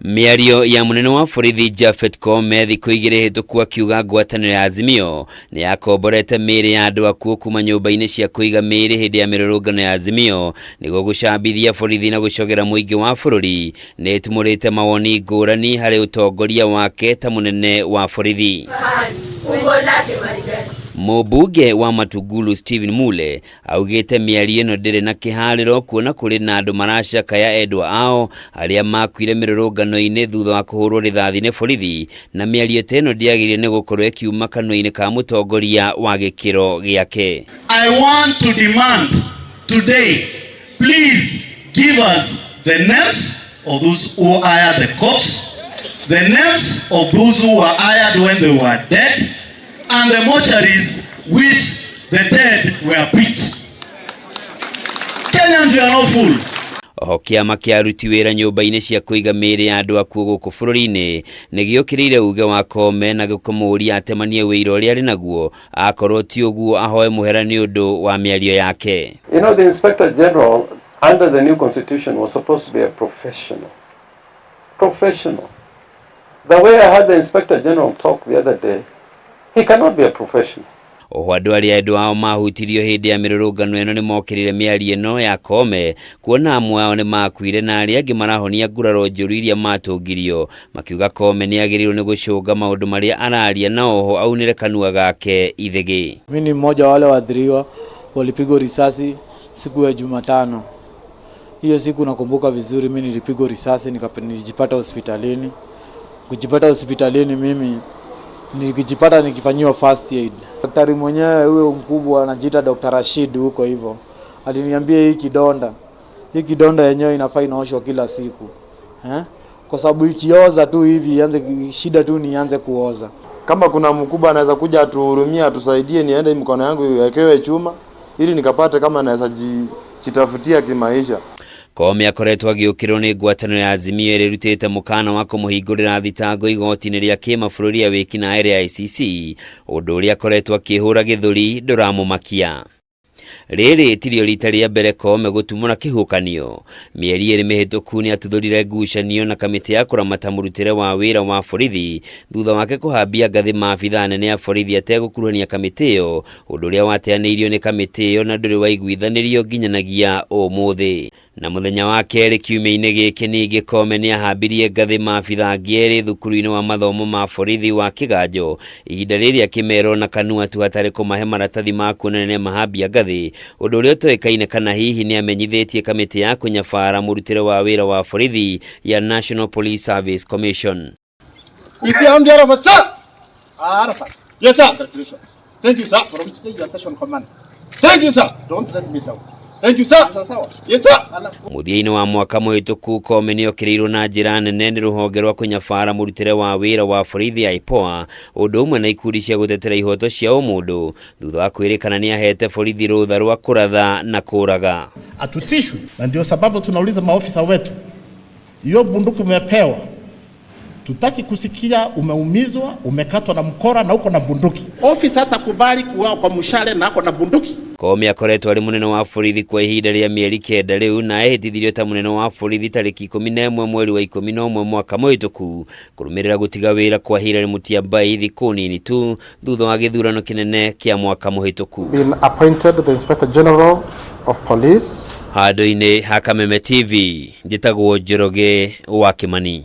Mĩario ya mũnene wa borithi Japhet Koome thikũ igĩrĩ hĩtũku akiuga ngwatanĩro ya Azimio nĩ yakomborete mĩĩrĩ ya andũ akuũ kuma nyũmba-inĩ cia kũiga mĩĩrĩ hĩndĩ ya mĩrũrũngano ya Azimio nĩguo gũcambithia borithi na gũcogera mũingĩ wa bũrũri nĩ ĩtumũrĩte mawoni ngũrani harĩ ũtongoria wake ta mũnene wa borithi. Mũmbunge wa Matungulu Stephen Mule Augĩte mĩario ĩno ndĩrĩ na kĩharĩro kuona kũrĩ na andũ maracakaya endwa ao arĩa makuire mĩrũrũngano-inĩ thutha wa kũhũrwo rĩthathi nĩ borithi, na mĩario ta ĩno ndĩagĩrĩire nĩ gũkorwo ĩkiuma kanua-inĩ ka mũtongoria wa gĩkĩro gĩake. I want to demand today, please give us the names of those who hired the cops, the names of those who were hired when they were dead, and the mortuaries which the dead were picked. Kenyans, you are not fool. Oho kĩama kĩa aruti wĩra nyũmba-inĩ cia kũiga mĩĩrĩ ya andũ akuũ gũkũ bũrũri-inĩ nĩ gĩũkĩrĩire uge wa Koome na gĩkamũũria atemanie ũira ũrĩa arĩ naguo akorwo ti ũguo ahoe mũhera nĩ ũndũ wa mĩario yake. You know, the Inspector General under the new constitution was supposed to be a professional. Professional. The way I heard the Inspector General talk the other day, he cannot be a professional. Oho andũ arĩa endwa ao mahutirio hĩndĩ ya mĩrũrũngano ĩno nĩ mokĩrĩire mĩario ĩno ya Koome kuona amwe ao nĩ makuire na arĩa angĩ marahonia nguraro njũru iria matũngirio, makiuga Koome nĩ agĩrĩirwo nĩ gũcũnga maũndũ marĩa araria na oho aunĩre kanua gake ithĩgĩ. Mimi ni mmoja wa wale waathiriwa walipigwa risasi siku ya Jumatano. Hiyo siku nakumbuka vizuri, mimi nilipigwa risasi nilijipata hospitalini. Kujipata hospitalini mimi nilijipata nikifanyiwa first aid. Daktari mwenyewe huyo mkubwa anajiita Dr. Rashid huko hivyo. Aliniambia hii kidonda yenyewe inafaa inaoshwa kila siku. Kwa sababu ikioza tu hivi ianze shida tu ni ianze kuoza. Kama kuna mkubwa anaweza kuja atuhurumie atusaidie niende mkono yangu iwekewe chuma ili nikapate kama naweza jitafutia kimaisha. Koome akoretwo agĩũkĩrĩrwo nĩ ngwatanĩro ya Azimio ĩrĩa ĩrutĩte mũkana wa kũmũhingũrĩra thitango igoti-inĩ rĩa kĩmabũrũri ya wĩkinaĩ rĩa ICC, ũndũ ũrĩa akoretwo akĩhũra gĩthũri ndũramũmakia. Rĩrĩ tirio rita rĩa mbere Koome gũtumũra kĩhuhũkanio. Mĩeri ĩrĩ mĩhĩtũku nĩ atuthũrire ngucanio na kamĩtĩ ya kũramata mũrutĩre wa wĩra wa borithi thutha wake kũhambia ngathĩ maabithaa anene a borithi ategũkuruhania kamĩtĩ ĩyo, ũndũ ũrĩa wateanĩirio nĩ kamĩtĩ ĩyo na ndũrĩ waiguithanĩrio nginyanagia ũmũthĩ. Na mũthenya wa kerĩ kiumia-inĩ gĩkĩ ningĩ Koome nĩ ahambirie ngathĩ maabithaa angĩ erĩ thukuru-inĩ wa mathomo ma borithi wa Kĩganjo ihinda rĩrĩ akĩmerwo na kanua tu hatarĩ kũmahe maratathi ma kuonania nĩ mahambia ngathĩ, ũndũ ũrĩa ũtoĩkaine kana hihi nĩ amenyithĩtie kamĩtĩ ya kũnyabara mũrutĩre wa wĩra wa borithi ya National Police Service Commission. Arafat, sir. Arafat. Yes, sir. Congratulations. Thank you, sir. From today, you are session commander. Thank you, sir. Don't let me down. Thank you, sir. Sawa. Yes, sir. Mũthia-inĩ wa mwaka mũhĩtũku Koome nĩ okĩrĩirwo na njĩra nene nĩ rũhonge rwa kũnyabara mũrutĩre wa wĩra wa borithi IPOA ũndũ ũmwe na ikundi cia gũtetera ihoto cia ũmũndũ thutha wa kwĩrĩkana nĩ ahete borithi rũtha rwa kũratha na kũraga. Hatutishwi, na ndio sababu tunauliza maofisa wetu, hiyo bunduki umepewa, tutaki kusikia umeumizwa, umekatwa na mkora na uko na bunduki. Ofisa hatakubali kuuawa kwa mshale na ako na bunduki. Koome akoretwo arĩ mũnene wa borithi kwa ihinda rĩa mĩeri 9 rĩu na ehĩtithirio ta mũnene wa borithi tarĩki 11 mweri wa 11 mwaka mũhĩtũku kũrũmĩrĩra gũtiga wĩra kwa Hilary Mutyambai thikũ nini tu thutha wa gĩthurano kĩnene kĩa mwaka mũhĩtũku. Been appointed the Inspector General of Police. Handũ-inĩ ha Kameme TV, njĩtagwo Njoroge wa Kimani.